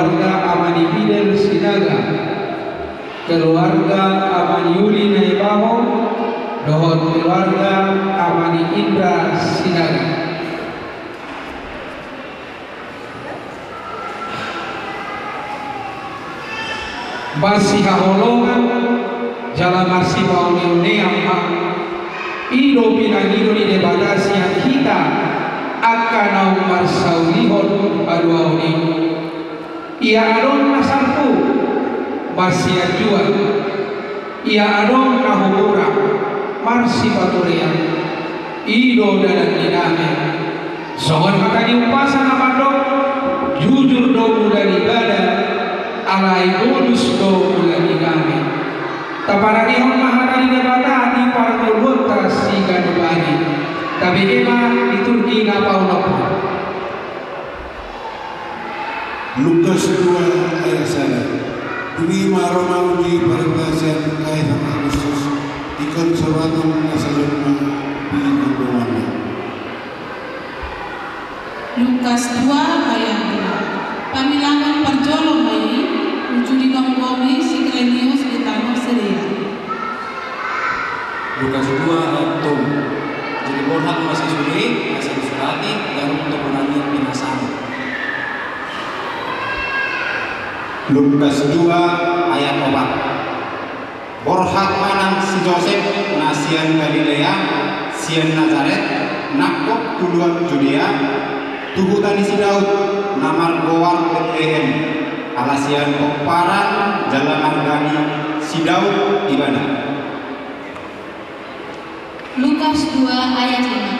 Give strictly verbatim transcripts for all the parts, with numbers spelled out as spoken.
Keluarga Ama ni Fidel Sinaga, keluarga Ama ni Yuli Naibaho, dohot keluarga Ama ni Indra Sinaga. Marsihaholongan jala marsipaoneonean ma, i do pinangido ni Debata sian hita angka naung marsaulihon haluaon i. Ia adong na salpu, marsianjuan. Ia adong na humurang, marsipaturean. I do dalan ni dame. Songon hata ni umpasa na mandok, jujur do mula ni bada, alai bulus do mula ni dame. Taparangehon ma hata ni Debata di parngoluonta siganup ari. Tabege ma liturgi na paonomhon. Lukas dua ayat sada. Dung i ma ro ma uji parentah sian Kaisar Augustus, ingkon suratan na sadia ma di gondonganna. Lukas dua ayat dua. Pangilangan parjolo ma i, uju digomgomi si Kirenius di tano Siria. Lukas dua ayat tolu. Jadi borhat ma si sude, asa disurati, ganup toponanna pinasam. Lukas dua ayat opat. Borhat ma nang si Josep na sian Galilea, sian Nasaret, nangkok tu luat Judea, tu huta ni si Daud, na margoar Betlehem, ala sian pomparan jala marga ni si Daud ibana. Lukas dua ayat lima.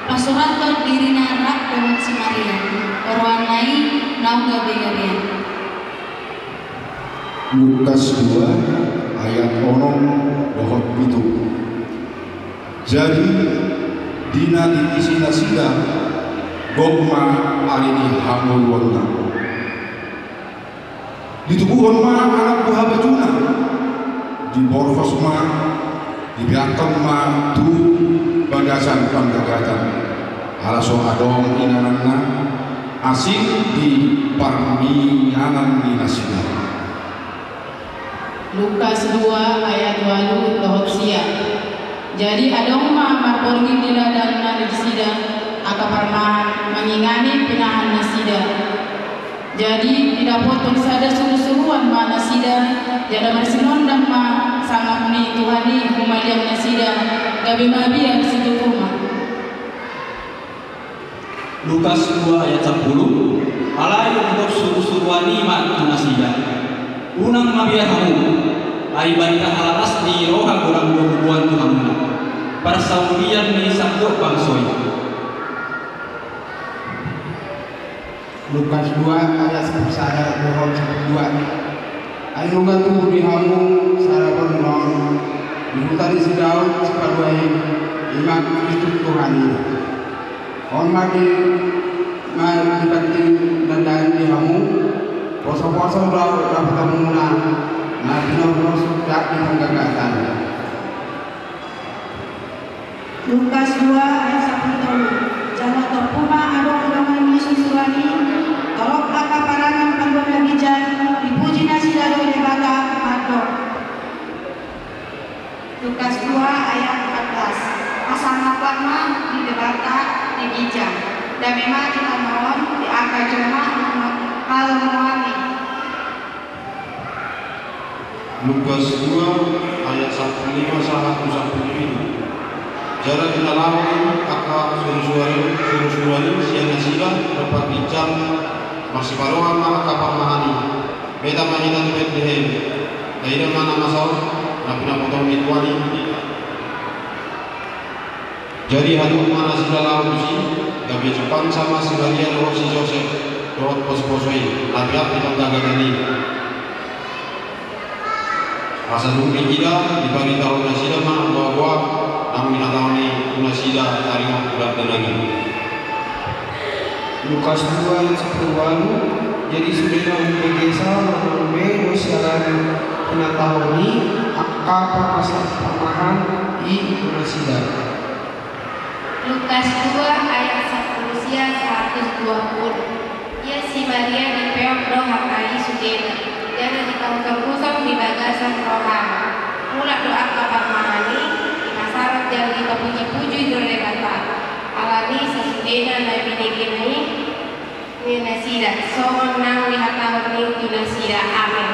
Pasurathon dirina rap dohot si Maria, oroanna i naung gabegabean. Lukas dua ayat onom dohot pitu. Jadi di na tingkisi nasida, gok ma ari ni hangoluanna. Ditubuhon ma anak buha bajuna, diborhos ma, dibeakhon ma tu bagasan panggagatan, ala so adong inananna, asing di parmianan ni nasida. Lukas dua ayat ualu dohot sia. Jadi adong ma marborngin di ladang na digisida angka parmahan mangingani pinahan nasida. Jadi didapothon sada surusuruan ma nasida, jala marsinondang ma sangap ni Tuhan i humaliang nasida, gabe mabiar situtu ma. Lukas dua ayat sampulu. Alai didok surusuruan i ma tu nasida: Unang mabiar hamu, ai barita halalas ni roha godang do huboan tu hamuna, parsaulian ni sandok bangso i. Lukas dua ayat sampulu sada dohot sampulu dua. Ai nunga tubu di hamu sada borngin di huta ni si Daud sipalua i, i ma Kristus Tuhan i. On ma di, ma dipanting dandaan di hamu, posoposo do dapotonmuna, na pinormos di panggagatan. Lukas dua ayat sampulu tolu. Jala tompu ma adong dongan ni surusuruan i, torop angka parangan paluan na ginjang, dipuji nasida do Debata, mandok. Lukas dua ayat empat belas. Hasangapon ma di Debata na ginjang. Dame ma di tano on di angka jolma na manghalomohon i. Lukas dua ayat sampulu lima sahat tu sampulu pitu. Jala di na laho i angka surusuruan i, surusuruan i sian nasida, dompak ginjang marsiparoha ma angka parmahan i. Beta ma hita tu Betlehem, taida ma na masa on, na pinabotohon ni Tuhan i tu hita. Jadi hadung ma nasida laho tusi, gabe jumpangsa ma si Maria dohot si Josep, dohot posoposo i, na peak di panggagatan i. Asa dung diida, dibaritahon nasida ma boaboa naung hinatahon i tu nasida taringot tu dakdanak i. Lukas dua ayat sampulu ualu. Jadi sude na umbegesa manang be do siala ni hinatahon i, angka parmahan i tu nasida. Lukas dua ayat sampulu sia sahat tu dua pulu. Ia si Maria dipeop do hata i sudena, jala dipausor-usor di bagasan rohana. Mulak do angka parmahan i, dipasarat jala dipapuji-puji do Debata. Alani i sasudena na binegena i, ninna nasida, songon na nihatahon ni tu nasida. Amen.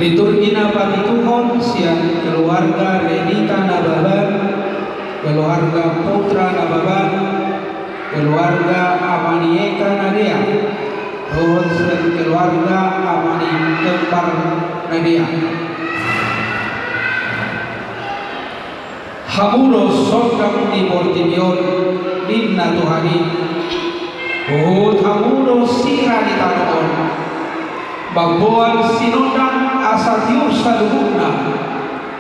Liturgi na papituhon sian keluarga Renita Nababan, keluarga Putra Nababan, keluarga Amani Eka Nadea, dohot sian keluarga Amani Kempar Nadea. Hamu do sondang ni portibi on, ninna Tuhan i. Huhut hamu do sira ni tano on. Mamboan sinondang asa tiur saluhutna,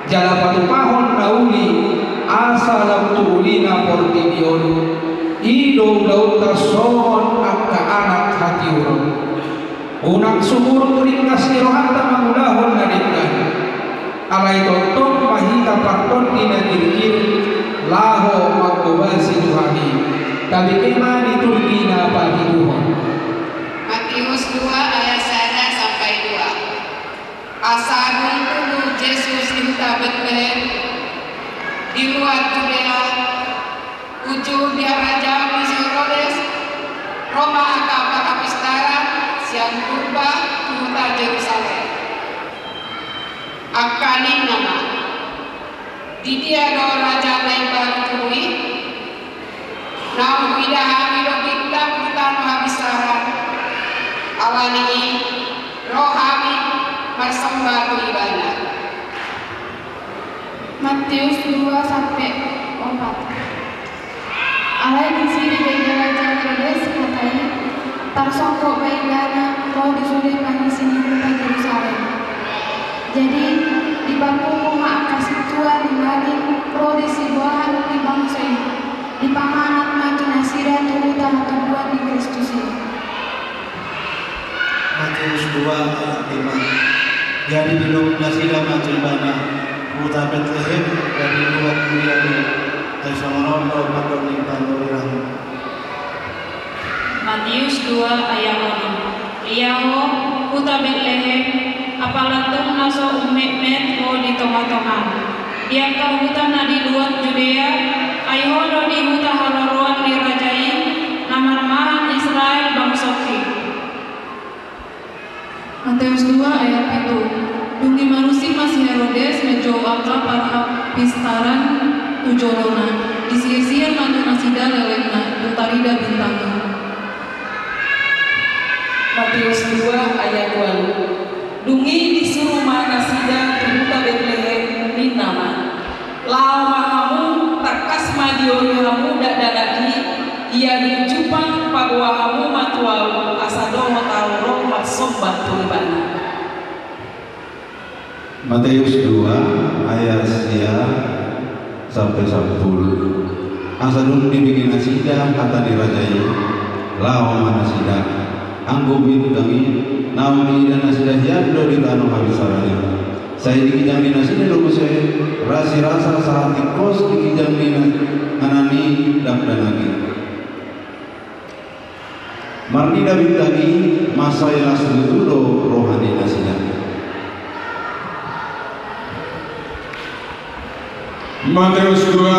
jala patupahon na uli asa lam tu ulina portibi on. I do ulaonta songon angka anak hatiuron. Unang sumurut ringgas ni rohanta mangulahon na denggan. Alai tongtong ma hita partondi na girgir laho manghobasi Tuhan i. Tabege ma liturgi na papituhon. Matius dua ayat sada sampai dua. Asa dung tubu Jesus di huta Betlehem, di luat Judea, uju diarajaon ni si Herodes, ro ma angka parhapistaran sian purba tu huta Jerusalem. Angka ninna ma, di dia do raja na imbaru tubu i? Naung huida hami do bintang di tano habisaran. Alani i, ro hami marsomba tu ibana. Matius dua sampe opat. Alai disi dibege raja Herodes hata i, tarsonggot ma ibana ro di sude pangisi ni huta Jerusalem. Jadi, diparpungu ma angka sintua ni lagin ro di sibola ni bangso i, dipamanat ma tu nasida tu huta hatubuan ni Kristus i. Matius dua ayat lima. Jadi didok nasida ma tu ibana, huta Betlehem, jadi luat Judea do, ai songon on do pandok ni panurirang. Matius dua ayat onom. Ia ho, huta Betlehem, apala tung na so ummetmet ho di tonga-tongam, di angka huta na di luat Judea, ai ho do di huta haroroan ni raja i, na marmahan Israel bangsongki. Matius dua ayat pitu. Dung i manusik ma si Herodes manjou angka parhapistaran tu jolona, disirsir ma tu nasida lelengna, dung tarida bintang i. Matius dua ayat ualu. Dung i disuru ma nasida tu huta Betlehem, ninna ma, laho ma hamu, tangkas ma dioli hamu dakdanak i, ia dung jumpang paboa hamu ma tu ahu, asa dohot ahu ro marsomba tu ibana. Matius dua ayat sia sampe sampulu. Asa dung dibege nasida hata ni raja i, laho ma nasida. Anggo bintang i, naung diida nasida hian do di tano habisaran i. Sai diginjang ni nasida do muse, rasirasa sahat tingkos diginjang ni na-, inganan i dakdanak i. Marnida bintang i, mansai las tutu do roha ni nasida. Matius dua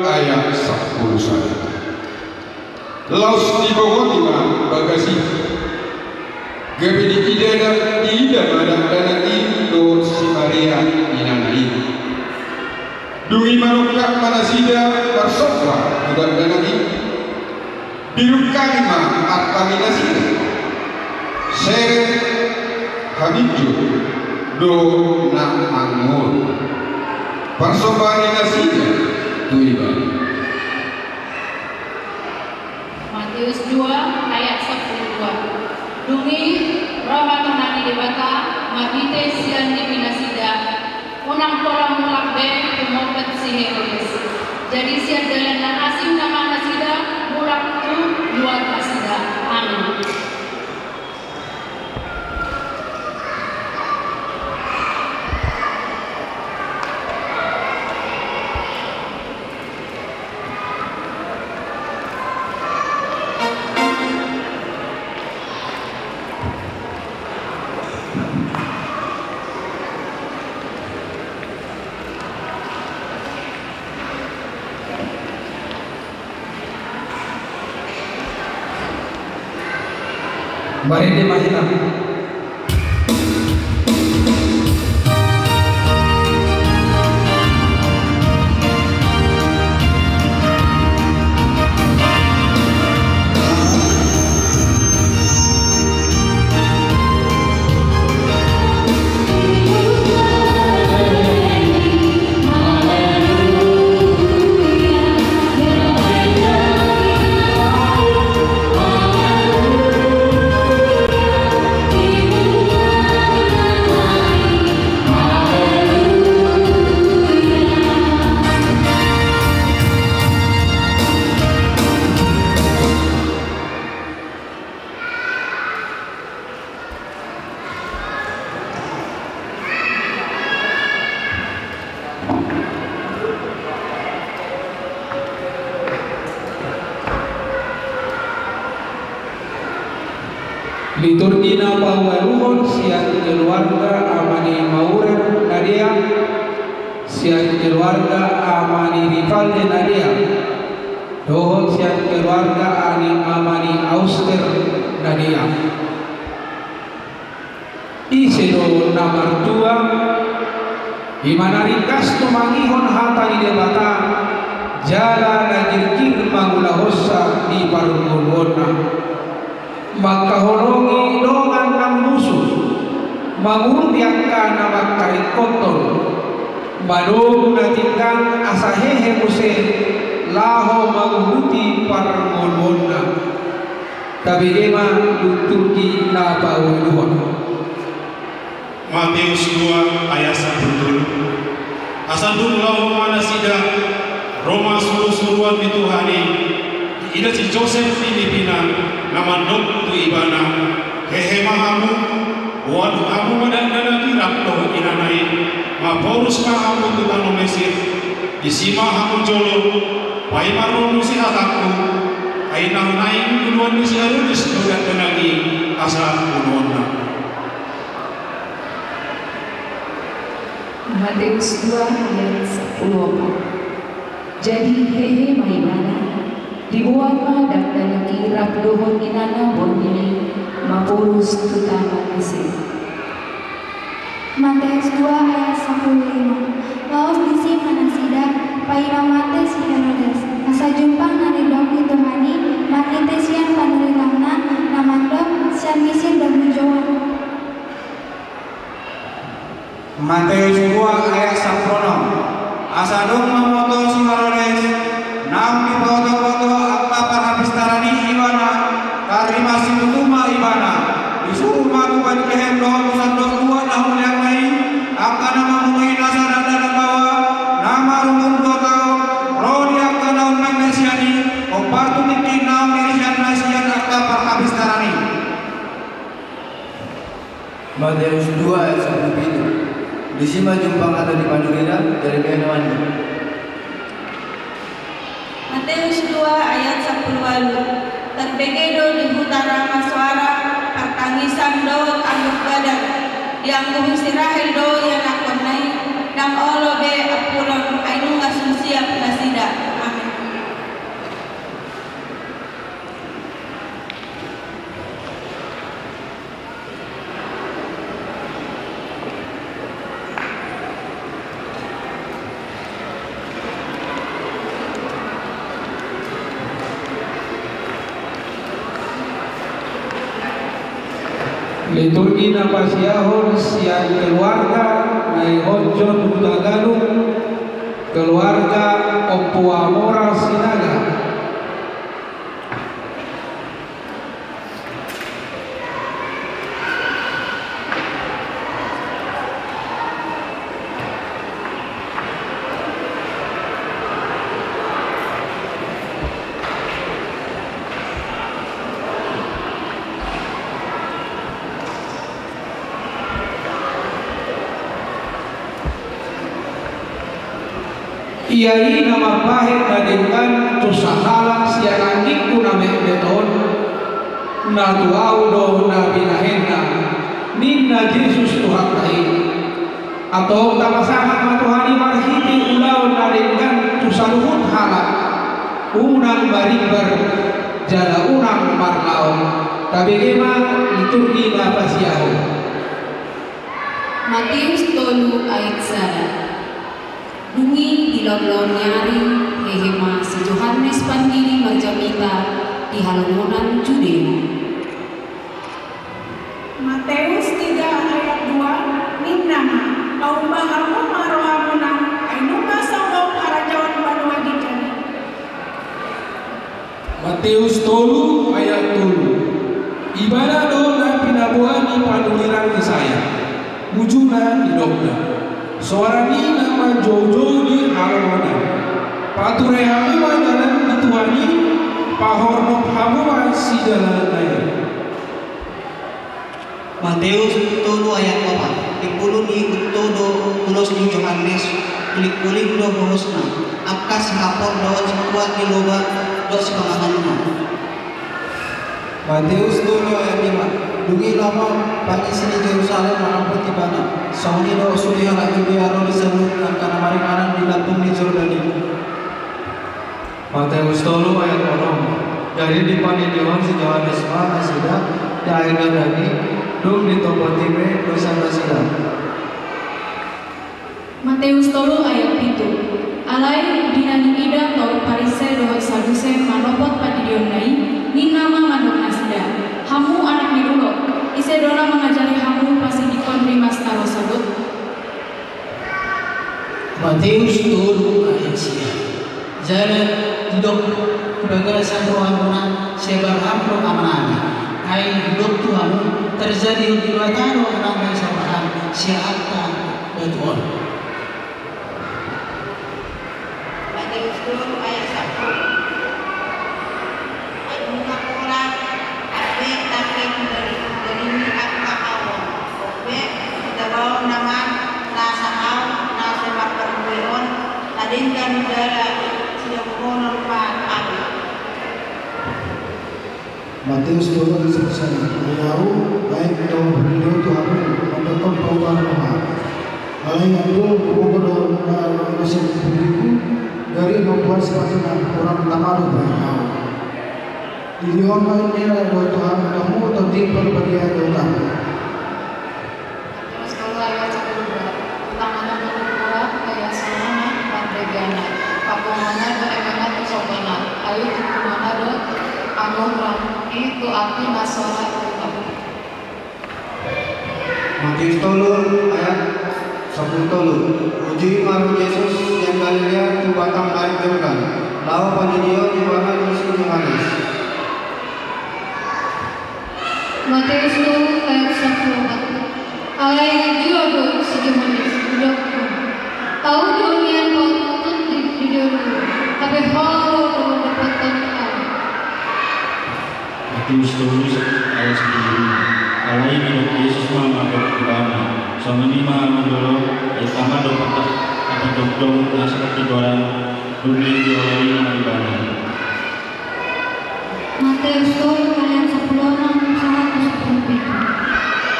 ayat sampulu sada. Laos dibogoti ma bagas i. Gabe diida, diida ma dakdanak i dohot si Maria inana i. Dung i manungkap ma nasida marsomba tu dakdanak i. Didungkani ma arta ni nasida, serep, haminjur dohot na mangolu. Parsombaon ni nasida tu Ibana. Matius dua ayat sampulu dua. Dung i ro ma tohani Debata marhite sian ni nasida, unang pola mulak be tumompat si Herodes. Jadi sian dalan na asing nama nasida mulak tu luat nasida. Amin. Marende ma hita. Liturgi na paualuhon sian keluarga ama ni Maurer Nadeak, sian keluarga ama ni Rivaldi Nadeak, dohot sian keluarga ani ama ni Auster Nadeak. Ise do na martua, i ma na ringkas tumangihon hata ni Debata, jala na girgir mangulahonsa di parngoluonna. Mangkaholongi dongan nang musu, mangurupi angka na mangkaringkothon, manogu na tinggang asa hehe muse laho mangurupi parngoluonna. Tabege ma liturgi na paualuhon. Matius dua ayat sampulu tolu. Asa dung laho ma nasida, ro ma surusuruan ni Tuhan i, diida si Josep nipina, na mandok tu ibana: Hehe ma hamu, boan hamu ma dakdanak i rap dohot inana i, maporus ma hamu tu tano Mesir, disi ma hamu jolo, paima ro muse hatangku, ai na naeng uluan ni si Herodes do dakdanak i asa bunuonna. Matius dua ayat sampulu opat. Jadi hehe ma ibana, diboan ma dakdanak i rap dohot inana borngin i, maporus tu tano Mesir. Matius dua ayat sampulu lima. Laos disi ma nasida, paima mate si Herodes, asa jumpang na nidok ni Tuhan i marhite sian panurirangna na mandok: Sian Mesir do hujou. Matius dua ayat sampulu onom. Asa dung mamboto si Herodes, naung dipaotoboto angka parhapistaran i ibana, tarima situtu ma ibana. Disuru ma tu Betlehem dohot tu sandok dua na humaliangna i, angka na mamungka i nasa dakdanak baoa, na marumur dua taon, ro di angka na ummeng na sian i, hombar tu tingki naung nirisanna sian angka parhapistaran i. Matius dua ayat sampulu pitu. Disi ma jumpang hata ni panurirang, jadi bahen ma i. Matius dua ayat sampulu ualu. Tarbege do di huta Rama soara partangisan dohot angguh badan, diangguhi si Rahel do ianakkonna i, ndang olo be ampulon, ai nunga sun siap nasida. Amin. Liturgi na pasiahon sian keluarga Naihojon Hutagalung, keluarga Ompu Amora Sinaga. Ia i na mambahen na denggan tu sahalak sian anggingku na metmet on, na tu ahu do na binahenna, ninna Jesus Tuhanta i. Antong tapasahat ma Tuhan i marhite ulaon na denggan tu saluhut halak, unang marimbar jala unang marlaok. Tabege ma liturgi na pasiahon. Mateus tolu ayat sada. Dung i di laonlaon ni ari, hehe ma si Johannes Pandiri marjamita di halongonan Judea. Mateus tiga ayat dua, ninna ma: Paubah hamu ma rohamuna, ai nunga songgop harajaon banua ginjang i. Mateus tolu ayat tolu. Ibana do na pinaboa ni panurirang Jesaya. Bujurna didokna: Soara ni na manjoujou di halongonan: Pature hamu ma dalan ni Tuhan i, pahornop hamu ma sidalanan i. Mateus tolu ayat opat. Di pulu ni unto do ulos ni Johannes, hulinghuling do holosna, angka sihapor dohot situak ni loba dohot sipanganon na. Mateus tolu ayat lima. Dung i laho ma pangisi ni Jerusalem manampot Ibana. Songon i do sude halak Judea ro di saluhut angka na maringanan di lambung ni Jordan i. Mateus tolu ayat onom. Jadi dipandidion si Johannes ma nasida di aek Jordan i, dung ditopoti be dosa nasida. Mateus tolu ayat pitu. Alai di na niida toru Parise dohot Saduse manopot pandidionna i, ninna ma mandok nasida: Hamu anak ni dolok, ise do na mangajari hamu pasidingkon rimas na ro sogot? Mateus tolu ayat sia. Jala didok di bagasan rohamuna: Si Abraham do amanami. Ai didok tu hamu, tarjadihon Debata do anakna si Abraham sian angka batu on. Mateus tolu ayat sampulu. Ai nunga pola, ai be tangke dari, dari ni angka ahu on. Be, hita baon nama na sahaon, na semak perbueon, na denggan jala sidabuhonon ma ahu. Mateus tolu ayat sampulu sada. Ai ahu, aek do hupaboa tu hamu, mandokkon paubahon roha. Alai andung huboto do na losing pudingku, gari do huboan sipatuna, hurang tama do bahen ahu. Dilehon ma i nilai do tu hamu, Tondi Parbadia do tahu. Mateus tolu ayat sampulu dua. Tanganan do gogo, gaya sahana, pande gana. Pakuangonna do emena tu sombana, ai tutunganna do anggo hurang i tu api na so ra tuntung. Mateus tolu ayat sampulu tolu. Uju i ma roha ni Jesus sian Galilea tu batang aek Jordan, laho pandidion Ibana di si Johannes. Mateus tolu ayat sampulu opat. Alai jua do si Johannes, didok ma: Ahu do nian paututut di, di dolok, hape ho do mandapothon ahu. Mateus tolu ayat sampulu lima. Alai didok Jesus ma mandok Ibana: Songon i ma molo, ai tama do patandok na so ro tu goarna, dung i dioloi ma Ibana. Mateus tolu ayat sampulu onom sahat tu sampulu pitu.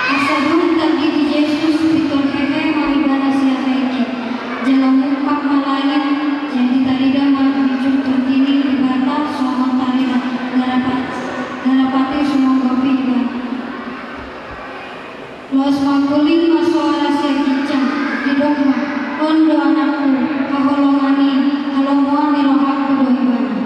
Asa dung tanggi ni Jesus, pintor hehe ma Ibana sian aek i, jala mungkap ma langit, jadi tarida ma bijur tondi ni Debata songon tarida garapati, garapati sumonggopi Ibana. Laos mangkuling ma soara sian ginjang, didok ma: On do Anakku, haholongan i, halomoan ni rohangku do Ibana.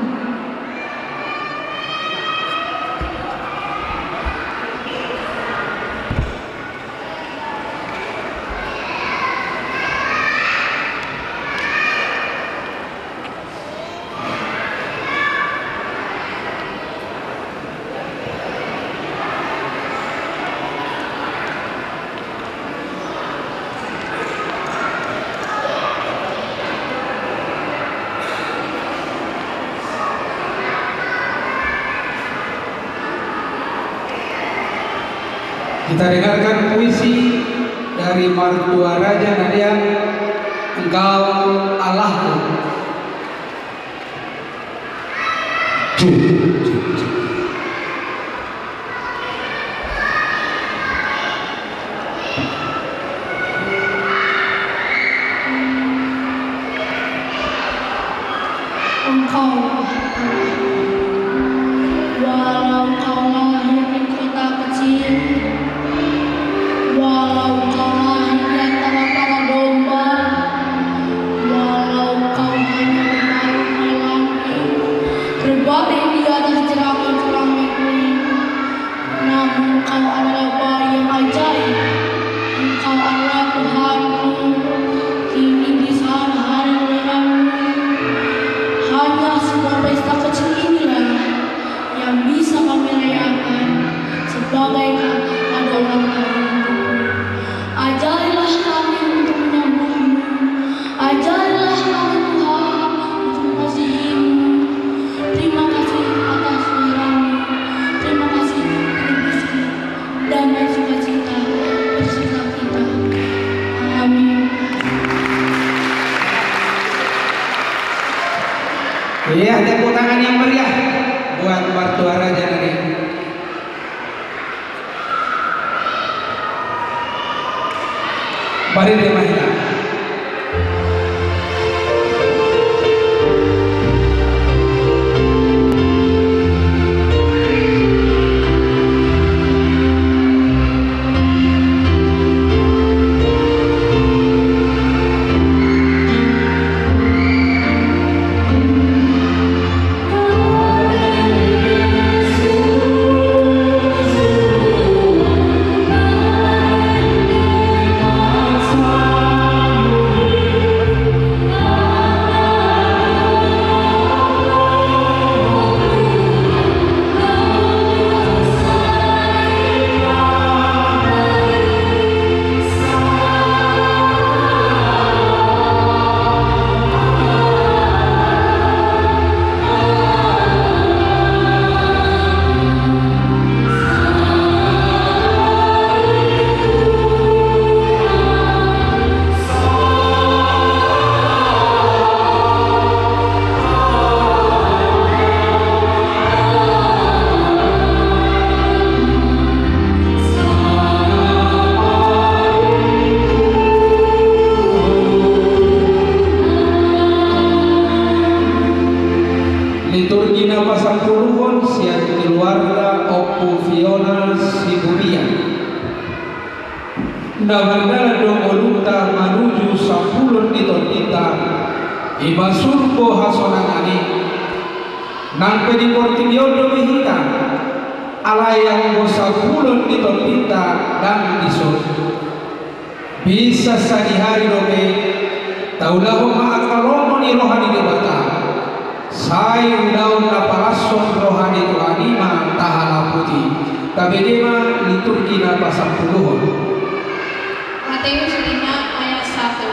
Kita dengarkan puisi dari Martua Raja Nadeak, Engkau Allahku. Engkau, walau kau lahir di kota kecil, walau kau lahir di antara para domba, walau kau hanya berbaring di langit, berbaring di atas jerami-jerami kuning, namun Engkau adalah bayi yang ajaib. Engkau adalah Tuhanku. Kini di saat hari kelahiranmu, hanya sebuah pesta kecil inilah yang bisa kami rayakan sebagai adonan kami untukmu. Ajarilah kami untuk menyembahmu. Ajarilah kami, Tuhan, untuk mengasihimu. Terima kasih atas kelahiranmu. Terima kasih menebusku. Damai sukacita bersama kita. Amin. Iya, tepuk tangan yang meriah buat Martua Raja Nadeak. Mari, dia main. Liturgi na pasampuluhon sian keluarga Ompu Fiona Siburia. Na mardalan do ngolunta manuju sampulon ni tondinta, i ma surgo hasonangan i. Nang pe di portibi on dope hita, alai anggo sampulon ni tondinta ndang dison. Bisa sadihari dope taulahon ma angka lomo ni roha ni Debata. Sai ulaon na palashon roha ni Tuhan i ma tahalaputi. Tabege ma liturgi na pasampuluhon. Mateus lima ayat satu.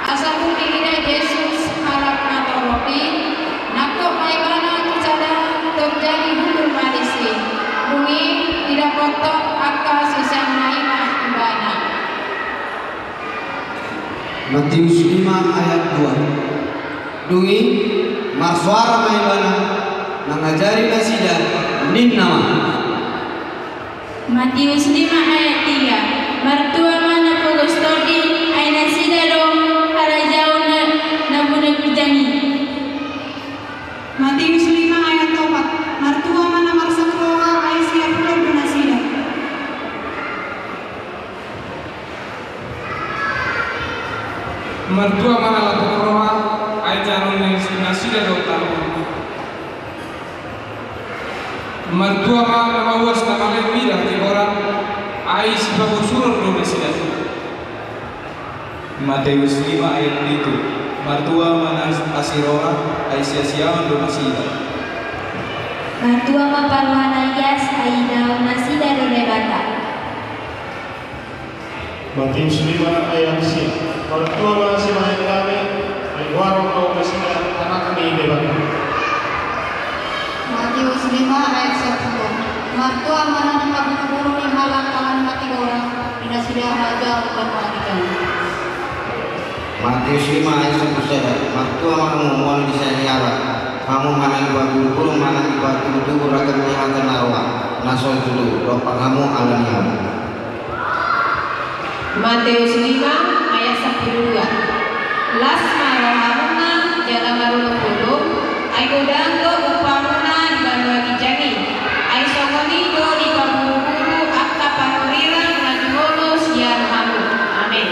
Asa dung diida Jesus halak na torop i, nangkok ma ibana tu jalan, torjadi hundul ma disi. Dung i didapothon angka siseanna i ma ibana. Mateus lima ayat dua. Dung i marsoara ma ibana mangajari nasida, ninna ma. Mateus lima ayat tiga. Martua ma na pogos tondi, ai nasida do harajaon na, na bune ginjang i. Mateus lima ayat opat. Martua ma na marsak roha, ai siapulon do nasida. Martua ma na lapok roha, ai janon ni nasida do tano. Martua ma na mauas na male mida tihoran, ai sipabosuron do nasida. Mateus lima ayat pitu. Martua ma na asi roha, ai siasiaon do nasida. Martua ma parroha na ias, ai idaon nasida do Debata. Mateus lima ayat sia. Martua ma na sibahen dame, ai goaron do nasida anak ni Debata. Mateus lima ayat sampulu. Martua ma na di pabulubulu ni Alang-alang mati orang, di nasida raja umpan mati kami. Matius lima ayat sampulu sada. Martua ma hamu molo di sian ni halak, hamu manang dipaguruguru manang dipatubutubu ragam ni hata na roa, na so tutu, dompak hamu ala ni hamu. Matius lima ayat sampulu dua. Las ma rohamuna jala marolopolop, ai godang do umpamuna di banua ginjang i. Ai songon i do dipaguruguru angka panurirang na jumolo sian hamu. Amen.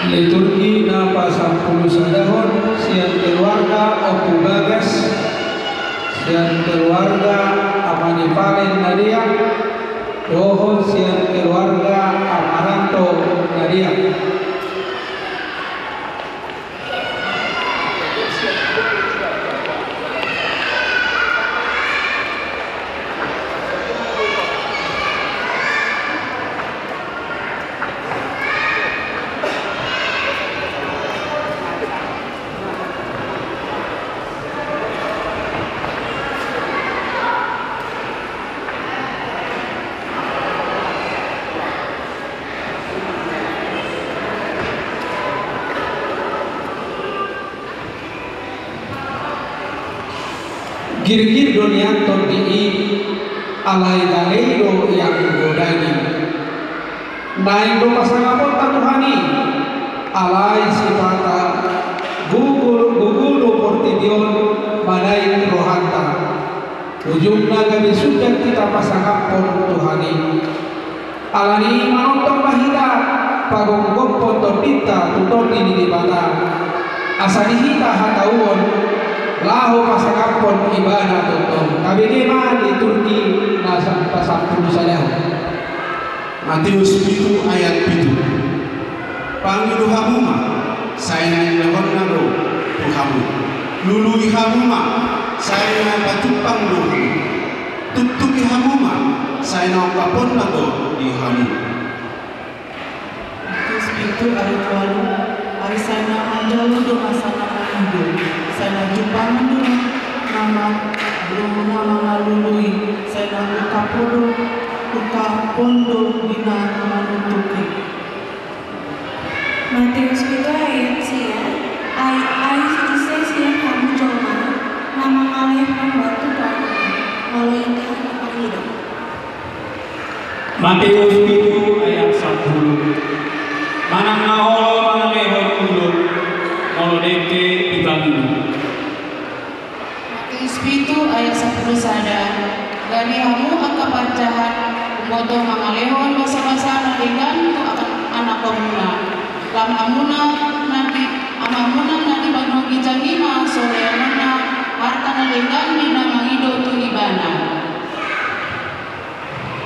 Liturgi na pasampulu sadahon sian keluarga Ompu Bagas, sian keluarga Ama ni Palen Nadeak, dohot sian keluarga Amaranto Nadeak. Girgir do nian tondi i, alai gale do ianggo daging. Naeng do pasangaponta Tuhan i, alai sipata gugu, gugu do portibi on manait rohanta. Ujungna gabe sundat hita pasangaphon Tuhan i. Alani i manongtong ma hita pagomgophon tondinta tu Tondi ni Debata, asa di hita hatauon laho pasangaphon Ibana tongtong. Tabege ma liturgi na sa-, pasampulu sadahon. Matius pitu ayat pitu. Pangido hamu ma, sai na nilehonna do tu hamu. Lului hamu ma, sai na pajumpang do hamu. Tuktuki hamu ma, sai na ungkaponna do di hamu. Matius pitu ayat ualu. Ai sai na manjalo do masa na mangido, sai na jumpangan do na ma-, do na mangalului, sai na ungkapon do, ungkapon do di na manuktuki. Matius pitu ayat sia. Ai, ai ise sian hamu jolma na mangalehon batu tu ahu, molo inda na pangido. Matius pitu ayat sampulu. Manang na olo mangalehon ulo, molo dengke dipangido. Matius pitu ayat sampulu sada. Gari hamu angka parjahat, umboto mangalehon basabasa na denggan tu angka anakhonmuna. Lam hamuna na di, Amamuna na di banua ginjang i ma so leanonna harta na denggan di na mangido tu ibana.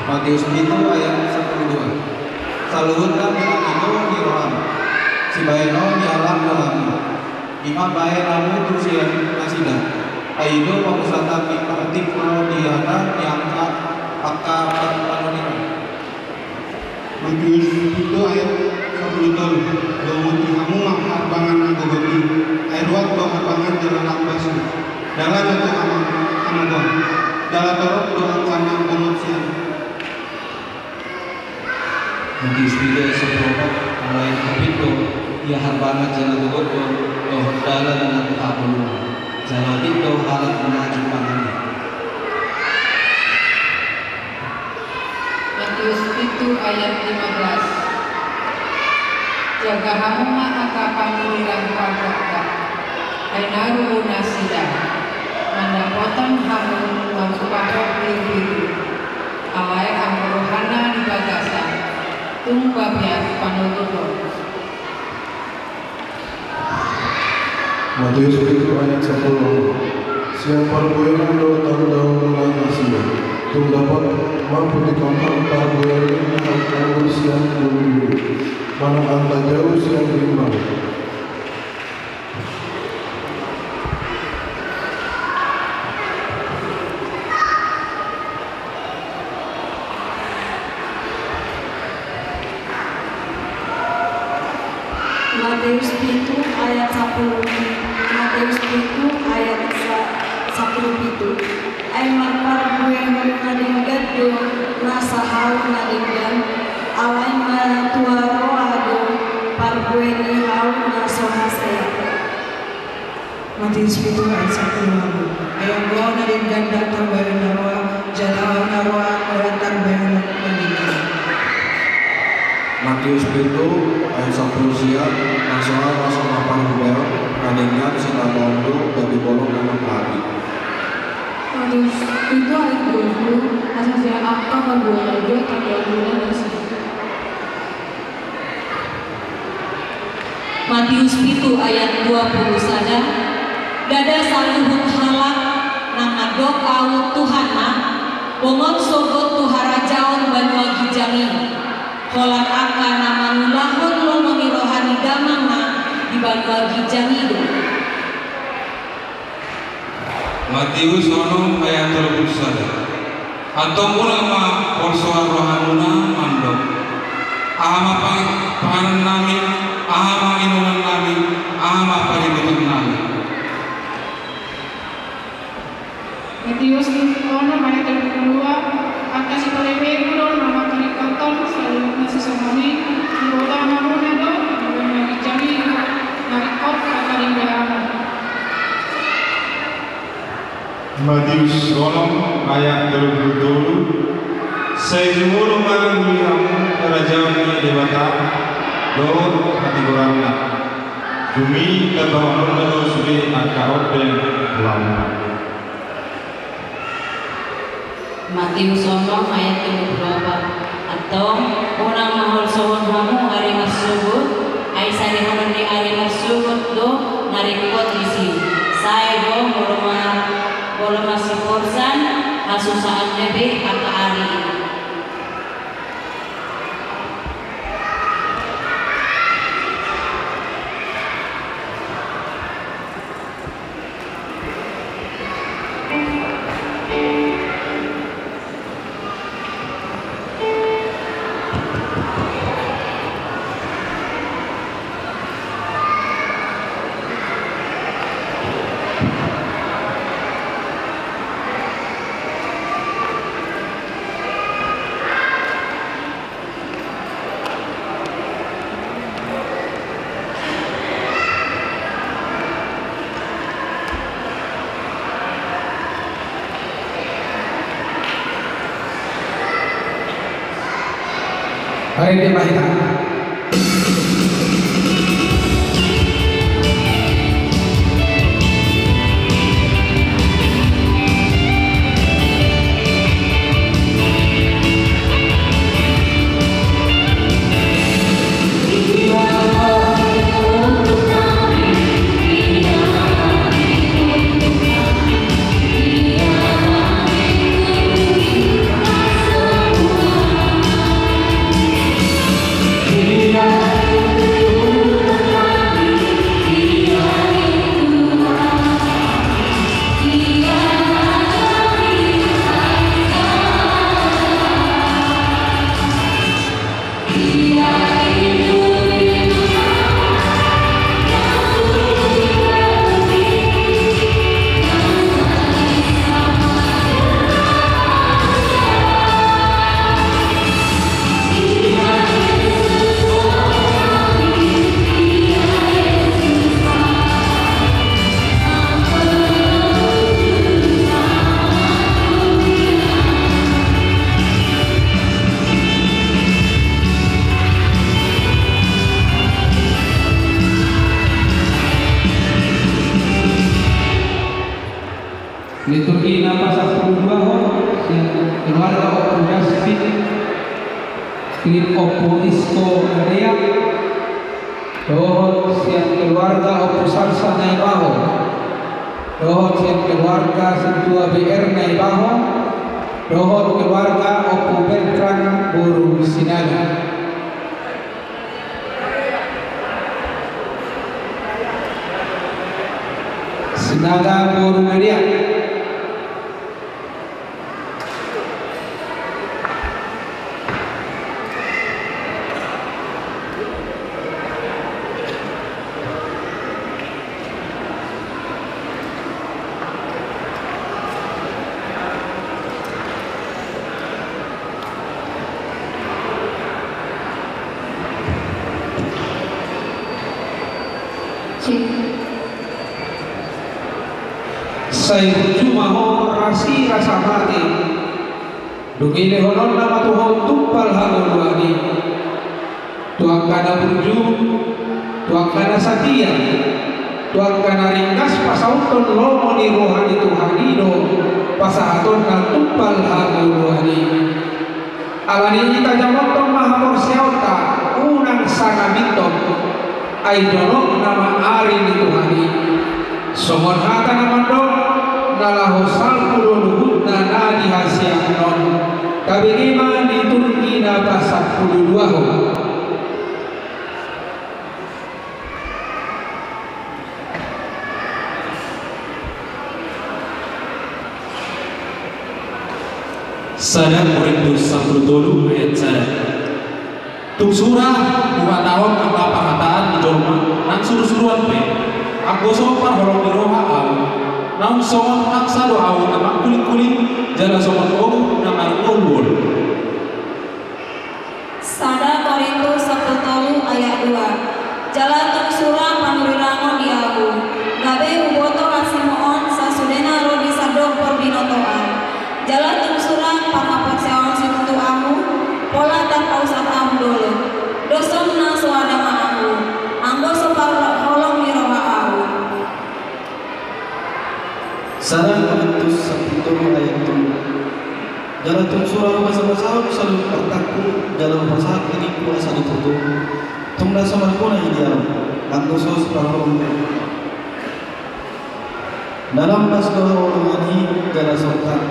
Matius pitu ayat sampulu dua. Saluhutna mangido di roham, sibahen on dialap roham. I ma bahen hamu tu sian nasida. Ai i do pamusatan ni partingko di hata ni angka, angka panurirang. Matius pitu ayat sampulu tolu. Lomoti hamu ma harbangan na gogot i. Ai ruat do harbangan jala lambas do dalan na tu hamagoan, jala torop do angka na bongot sian. Matius pitu ayat sampulu opat. Alai otik do ia harbangan jala gogot do dohot dalan na tu hamagoan, jala otik do halak na jumpangan i. Matius pitu ayat lima belas. Jaga hamu ma angka panurirang pargokta, ai na rubu nasida mandapothon hamu marupa hot birubiru. Alai anggo rohana di bagasan, tung babiat panutup on. Matius pitu ayat sampulu. Sian parbuenan do taudahononhon nasida. Tung dapot ma putik on parbuenan na hanggur sian dulu-dulu. Manang angka jabu sian Rimbang. Mateus pitu ayat sampulu, Mateus pitu ayat sa-, sampulu pitu. Ai marparbuehon na denggan do na sahat na denggan, alai ma tua roa do parbue ni hau na so hasea. Mateus pitu ayat sampulu lima. Ai anggo hau na denggan ndang tarbahen na roa, jala hau na roa ndang tarbahen na denggan. Mateus pitu ayat sampulu sia. Na so hau na so marparbuehon na denggan sitamba on do gabe bolon na manghapi. Mateus pitu ayat dua puluh. Asa sian angka parbue na denggan tarbahen na denggan. Mateus pitu ayat dua puluh sada. Ndada saluhut halak na mandok Ahu Tuhan na, bongon sogot tu harajaon banua ginjang i. Holan angka na mangulahon lomo ni roha ni damang na di banua ginjang i do. Mateus onom ayat tolu pulu sada. Antong unang ma holsoan rohamuna mandok: Aha ma pang-, panganon nami, aha ma inoman nami, aha ma paributon nami. Mateus onom ayat tolu pulu dua. Angka sipelebegu do na mangkaringkothon saluhut na sisongon i, diboto hamuna do, di banua ginjang i do na ringkot angka ringgas. Mateus onom ayat tolu pulu tolu. Sai jumolo ma di hamu harajaon ni Debata dohot hatigoranna, dung i tambahononna do sude angka ondeng tu hamu. Mateus onom ayat tolu pulu opat. Antong, unang ma holsohon hamu ari marsogot, ai sarihonon ni ari marsogot do na ringkot disi. Sai do molo ma-, molo masiporsan, hasusaan na be angka ari i. Marende ma hita. Liturgi na pasampulu dua on, sian keluarga Ompu Daspin, Ompu Isko Nadeak, dohot sian keluarga Ompu Salsa Naibaho, dohot sian keluarga Sintua B R Naibaho, dohot keluarga Ompu Bertrand boru Sinaga. Sada boru na dia. Sai burju ma ho rasi rasa mate. Dung i lehononna ma tu ho tumpal hangoluan i. Tu angka na burju, tu angka na satia, tu angka na ringgas pasauthon lomo ni roha ni Tuhan i do pasahatonna tumpal hangoluan i. Alani i tajamothon ma haporseaonta, unang sanga mintop, ai jonok nama ari ni Tuhan i. Songon hata na mandok, na laho salpu do luhutna na di hasiangan on. Tabege ma di turki na pasampulu duahon. Sada Korintus sampulu tolu ayat sada. Tung sura huhatahon angka parhataan ni jolma nang surusuruan pe, anggo so parholong ni roha ahu, naung songon angsa do ahu na mangkulingkuling jala songon obu na marngoluol. Sada Korintus sampulu tolu ayat dua. Jala tung sura panurirangon di ahu, gabe huboto hasimoon sasudena ro di sandok parbinotoan. Jala tung sura parhaporseaon situtu ahu, pola tarpausat ahu dolok. Dos on na soada ma ahu, anggo so parholong ni roha ahu. Sada Korintus sampulu tolu ayat tolu. Jala tung sura hubasabasahon saluhut artangku, jala hupasahat dagingku asa ditutung. Tung na so marguna i di ahu, anggo so siparholong ni roha. Na lambas do haholongan i jala sontak,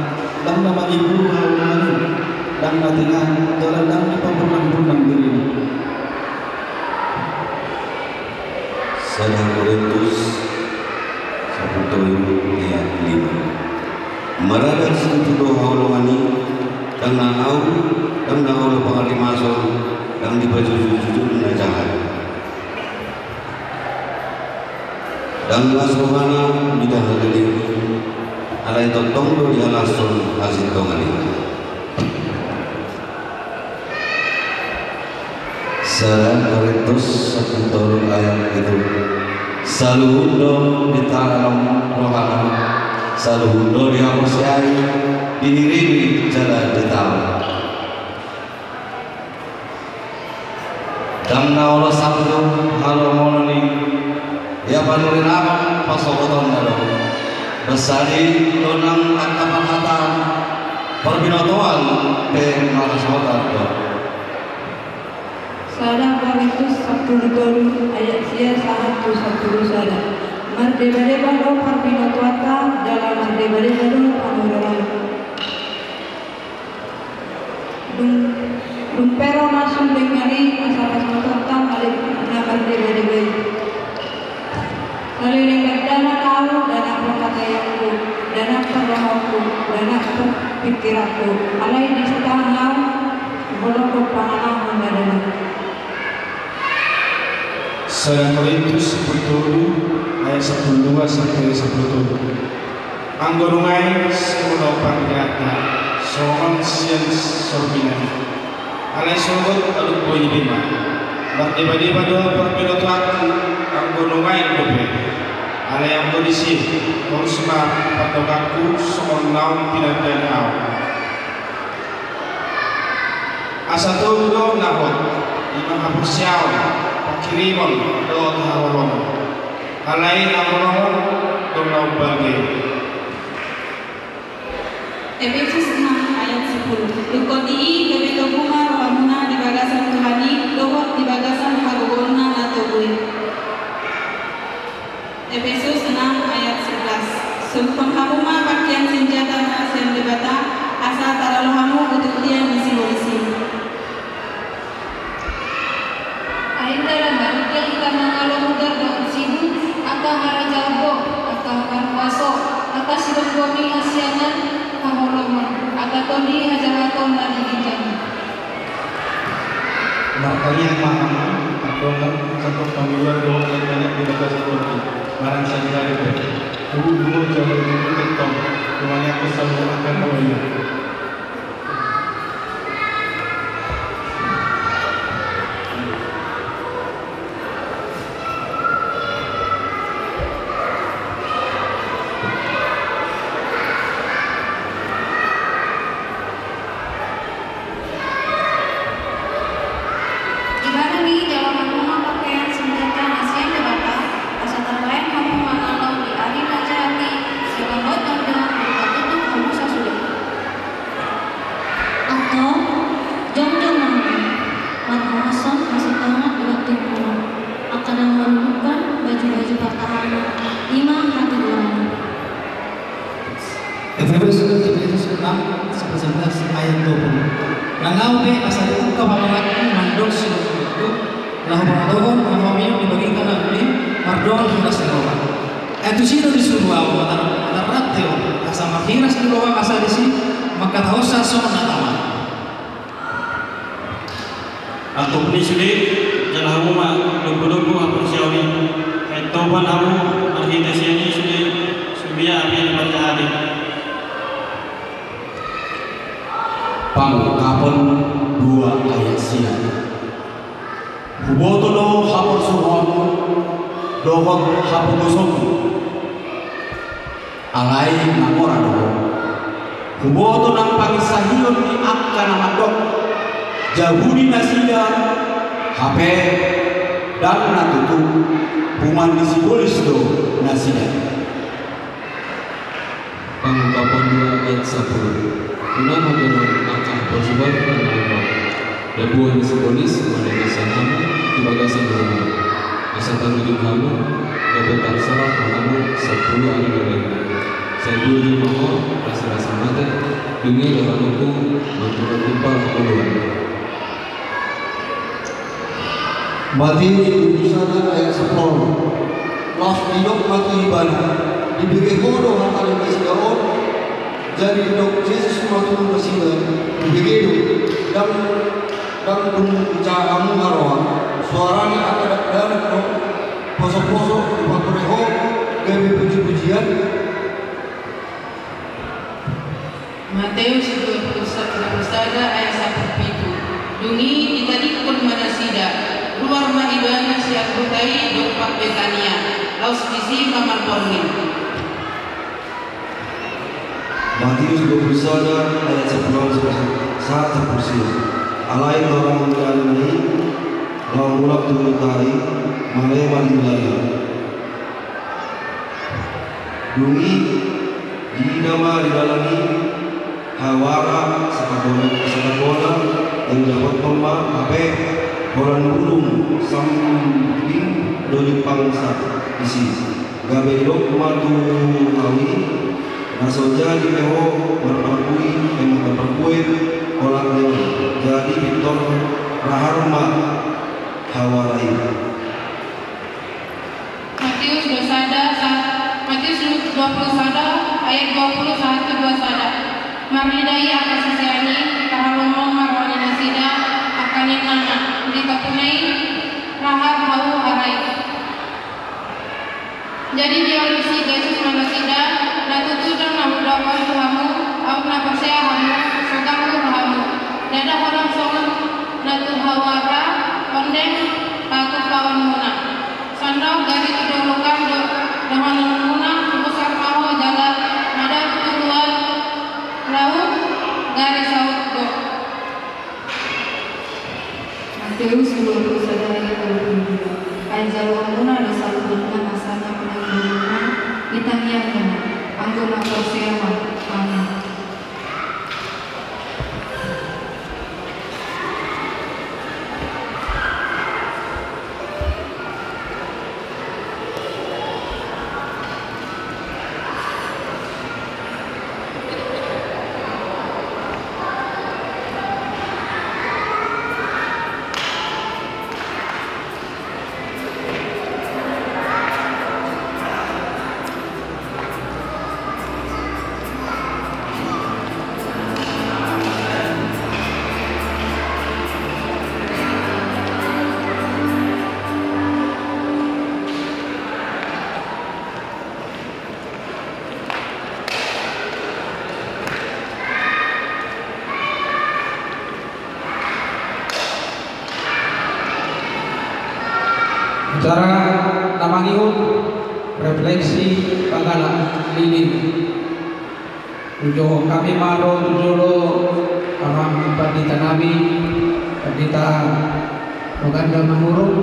ndang na mangiburu haholongan i, ndang na tengah, jala ndang dipabunangbunang dirina. Sada Korintus sampulu tolu ayat lima. Maradat situtu do haholongan i, ndang na ahu, ndang na olo pangarimason, ndang dipajujurjujur na jahat. Ndang las rohana mida hagaleon i, alai tongtong do dihalashon hasintongan i. Sada Korintus sampulu tolu ayat pitu. Saluhut do ditanom rohana, saluhut do dihaporseai, diiringi jala ditaon. Ndang na olo sanggup halongonon i, ia panurirangon pasogotonna do. Basa i do nang angka parhataan parbinotoan pe marhasohotan do. Sada Korintus sampulu tolu ayat sia sahat tu sampulu sada. Mardebadeba do parbinotoanta jala mardebadeba do panurirang. Dung, dung pe ro na sun denggan i asa pasahatonta na mardebadeba i. Saleleng gandana ahu, ndang parhataianku, ndang parrohangku, ndang parpingkiranku, alai disitahang ahu, huholonghon pangalahon na dalan. Sada Korintus sampulu tolu ayat sampulu dua sampe sampulu tolu. Anggo nunga i sihol do pangidoanta songon sian sorpinan. Alai sogot alup boi ni bima. Mardebadeba do parbinotoanku anggo nunga i dope. Alai anggo disi, torus ma pandohanku songon naung pinandaan ahu. Asa tolu do na hot, ima haporseaon, panghirimon dohot haholongon. Alai haholongon do na umbal be. Efesus enam ayat sepuluh. Dungkon i gabe togu ma rohamuna di bagasan Tuhan i dohot di bagasan hagogoonna na togu i. Efesus enam ayat sebelas. Subuhon hamu ma pakean sinjata na sian Debata, asa taralo hamu utuk dia ni sibolis i. Ai ndada ma denggan hita mangalo mutar dohot sibul, angka harajaon do, angka hamu Martangiang ma hamu, angka dongan, saluhut panggual dohot lae-lae di bagasan portibi, marang sadihari pe. Huhut jalo di bukit tong, humangiangkon saluhut angka na uli. Ibaring i jalo hamu ma pahean sandata na sian Debata, asa tarbahen hamu mangalo di ari na jat i, jala hot do dipatutup hamu sasude. Antong, jongjong ma hamu, marhongashon hasintongan di bantingmuna, angka na manudukkan baju-baju partahanan, i ma hatigoran i. Efesus, Efesus enam, sebelas ayat dua puluh. Nang ahu pe asa diungkap hamu mandok sidohononku, laho pamotohon hamu di bagasan na uli, mardongan hiras ni roha. Ai tusi do disuru ahu, matar-, matarrante on, asa marhiras ni roha asa disi mangkatahonsa songon na tama. Antong ni sude, jalo hamu ma lombu-lombu haporseaon i. Ai topan hamu marhite sian i sude sumbia api ni parjahat i. Pangungkapon dua ayat sia. Huboto do haporsuhonmu dohot hapogosonmu. Alai na mora do ho. Huboto nang panginsahion ni angka na mandok, jabuni nasida, hape ndang na tutu, punguan ni sibolis do nasida. Pangungkapon dua ayat sampulu. Unang hagoran angka haporsuhon na naeng ro. Dabuan ni sibolis mandapothon hamu di bagasan joro. Asa tarujung hamu, gabe tarsalap hamu sampulu ari na naeng ro. Sai burju ma ho, rasa-rasa mate, dung i dohononku, mangkuna timpal hamu do. Matius dua pulu sada ayat sampulu onom. Laos didok ma tu ibana, dibege ho do hata ni nasida on. Jadi didok Jesus ma tu nasida, hubege do. Ndang, ndang dung dicangap hamu haroa, suara ni angka dakdanak do, poso-poso dipature ho, gabe puji-pujian. Matius dua pulu sada ayat sampulu pitu. Dung i ditadingkon ma nasida, ruar ma ibana sian huta i dompak Betania, laos disi ma marborngin. Matius dua pulu sada ayat sampulu onom sampe sahat sampulu sia. Alai torang ni dalan i, laho mulak tu huta i, male ma di dalan i. Dung i, diida ma di dalan i, hawara, sahat bona, sahat bona, na didapothon ma, hape, holan bulung, sambing, do jumpang sa, disi. Gabe didok ma tu hau i, na so jadi pe ho, marparbue, eh, marparbue, holan ni on. Jadi pintor rahar ma, hawara i. Matius dua sada, sa-, Matius dua pulu sada ayat dua pulu sahat tu dua sada. Marnida i angka sisean i, tahalomhom ma roha ni nasida, angka ninna ma, di topi na i, rahar hau hawara i. Jadi dialusi Jesus ma nasida, na tutu do na hudokhon tu hamu, aut na porsea hamu, so tahu rohamu. Ndada holan songon na tu hawara, ondeng, patupaonmuna. Songon gari tu dolok an do, dohononmuna, husar ma ho jala, madao tu toruan, laho, gari saut do. Matius dua pulu sada ayat dua pulu dua. Ai jaloonmuna do saluhutna na sangap nang dohononmuna, ditangianghon, anggo na porsea ma. Amin. Saudara na mangihut, refleksi pangkataion. Hujohon hami ma ro tu jolo amang pandita nami, Pandita Roganda Manurung,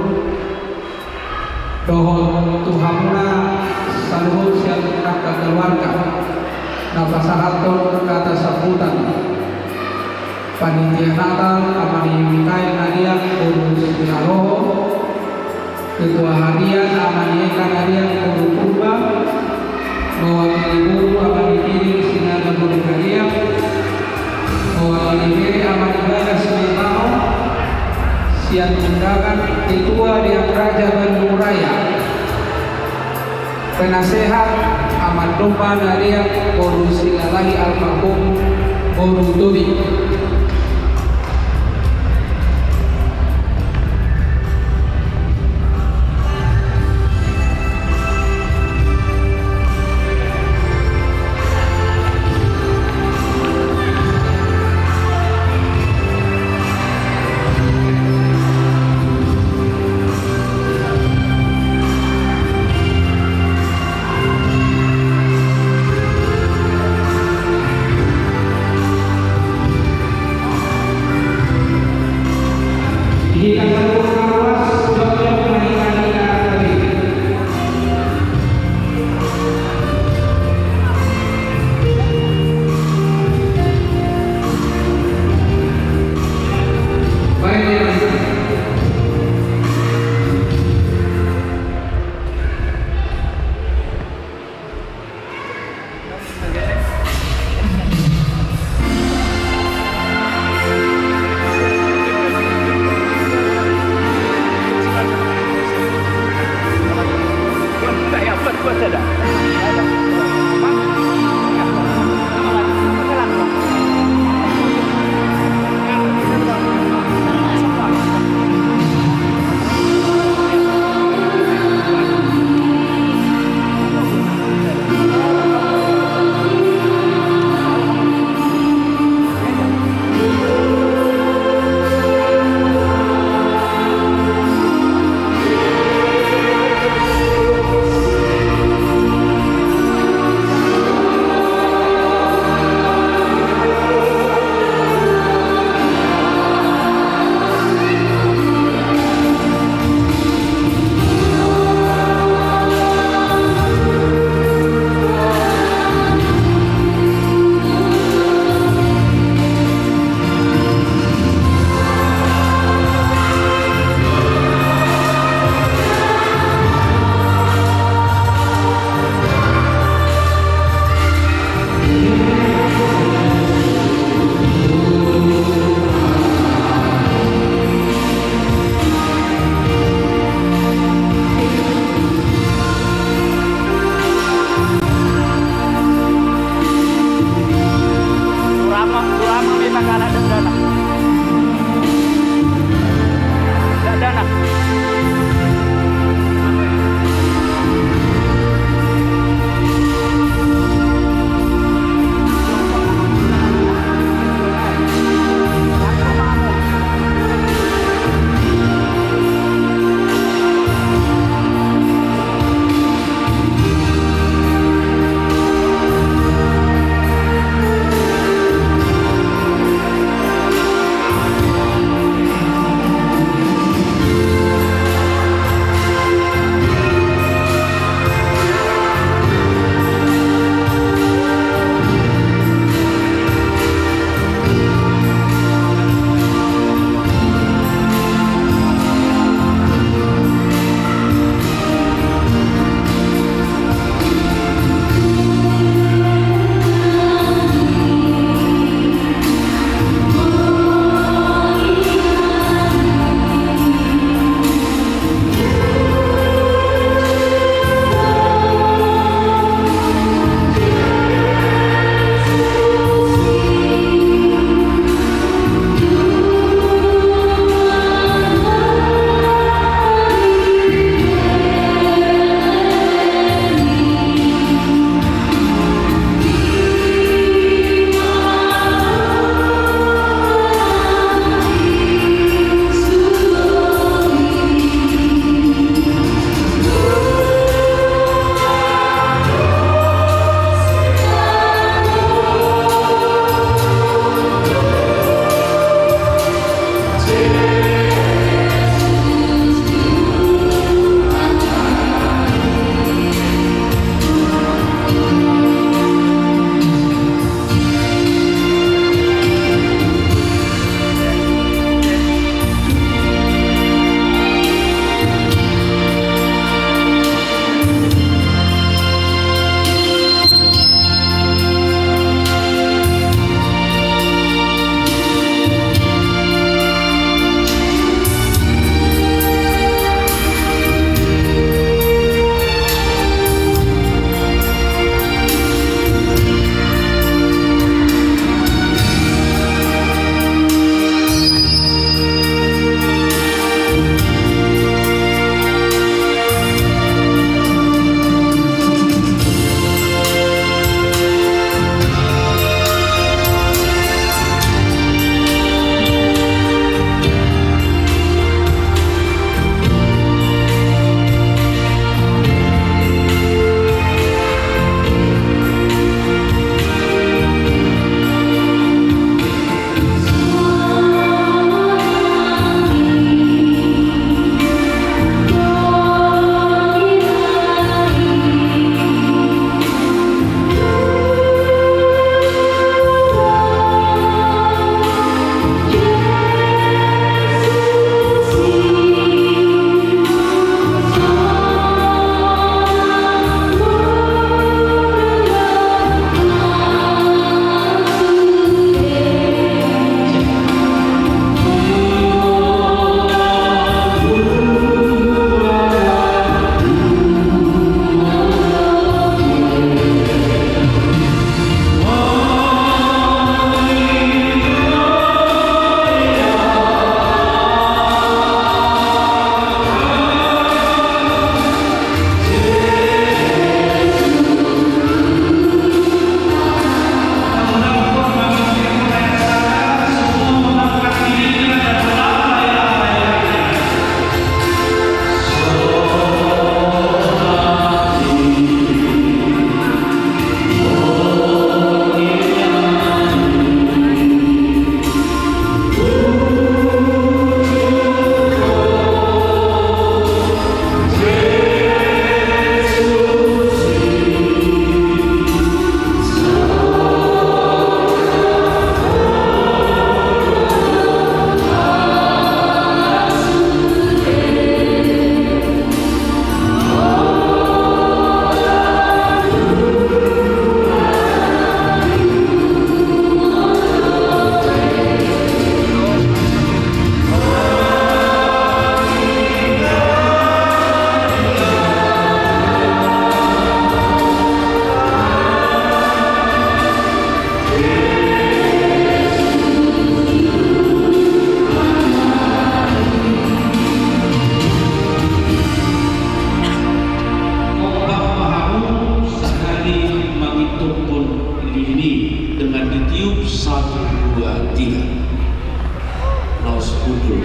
dohot tu hamuna saluhut sian angka keluarga na pasahathon hata sambutan. Panitia Natal, Ama ni Mikael Nariak boru Sihaloho, Ketua Harian, Ama ni Eka Nariak boru Purba, mewakili boru, Ama ni Bini Sinaga boru Nariak, mewakili bere, Ama ni Bagas Sinaga, sian undangan Ketua Dewan Raja Bandung Raya. Penasehat, Ama Domba Nariak boru Silalahi almarhum boru Tobing. Dengan ditiup, satu, dua, tiga. Laos hundul.